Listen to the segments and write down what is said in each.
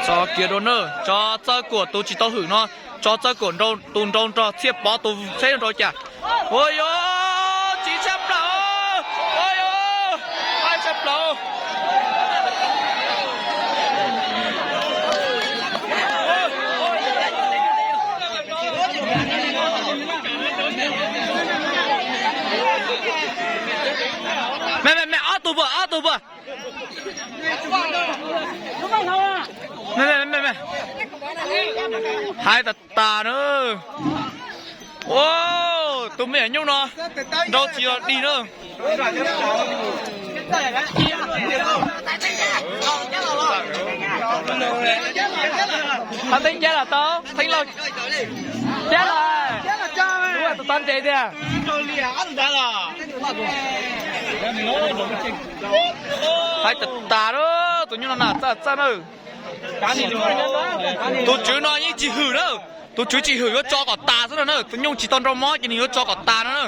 Tso kiag rau na, tso Txawj Kuam tus tsis tau hwm no, tso Txawj Kuam tus nrau nrog Txhiaj Pov tus seb nrau cas. Ua yuav tsis tshaj plaws, ua yuav tshaj plaws. Me me me, ob tug puas, ob tug puas. Hais tas tas na. Ua, tus me nyuam nyuj no nrau tsis yog dig na. Hais teeb cab los tau, teeb laug cab los. Ua tus tod ntse tiag. Hais tas tas na, tus nyuj no na txawj txawj na. Tus tswv no yeej tsis hwm na. Tus tswv tsis hwm, yuav tso kom tas xwb no na. Tus nyuj tsis tau nrau mob ces nws yuav tso kom tas no na.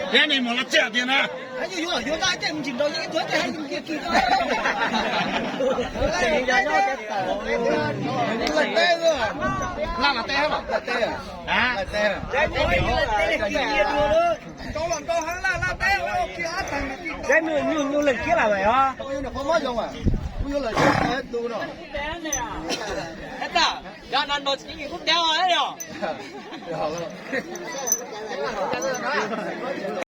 Thiab nws mus los tseem tiag na. Laj Laj teb, Laj teb. Nyuj nyuj leej kiab lam os.